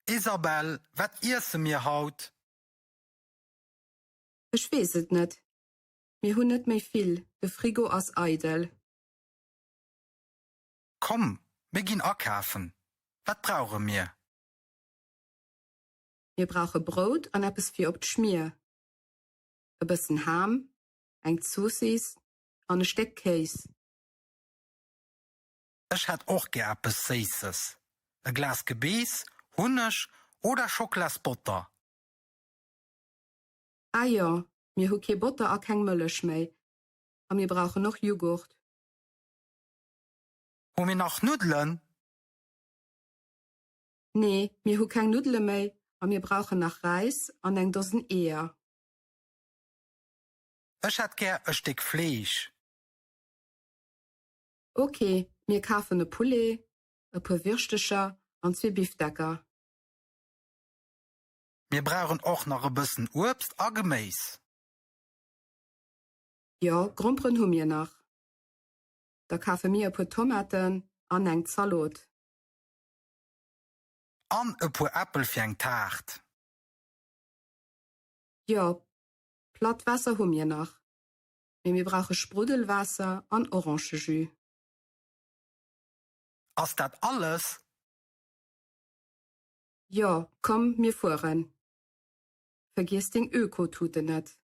Isabelle, wat iesse mir haut? Ech weess et net. Mir hunn net méi vill, de Frigo ass eidel. Komm, mir ginn akafen. Wat brauche mir? Mir brauche Brout an eppes fir op d'Schmier. E bëssen Ham, eng Zoossiss an e Stéck Kéis. Ech hätt och gär eppes Séisses. E Glas Gebeess, Hunneg oder Schocklasbotter. Ah jo, mir hu kee Botter a keng Mëllech méi. A mir brauchen och Jughurt. Hu mir nach Nuddelen? Nee, mir hu keng Nuddele méi a mir brauchen nach Räis an eng Dosen Eeër. Ech hätt gär e Stéck Fleesch. Ok, mir kafen e Poulet, e puer Wirschtecher an zwee Bifdecker. Mir brauchen och nach e bëssen Uebst a Geméis. Jo, Gromperen hu mir nach. Da kafe mir e puer Tomaten an eng Zalot. An e puer Äppel fir eng Taart. Jo, platt Waasser hu mir nach, mee mir brauche Spruddelwaasser an Orangejus. Ass dat alles? Jo, komm mir fueren. Vergiess deng Öko-Tuten net.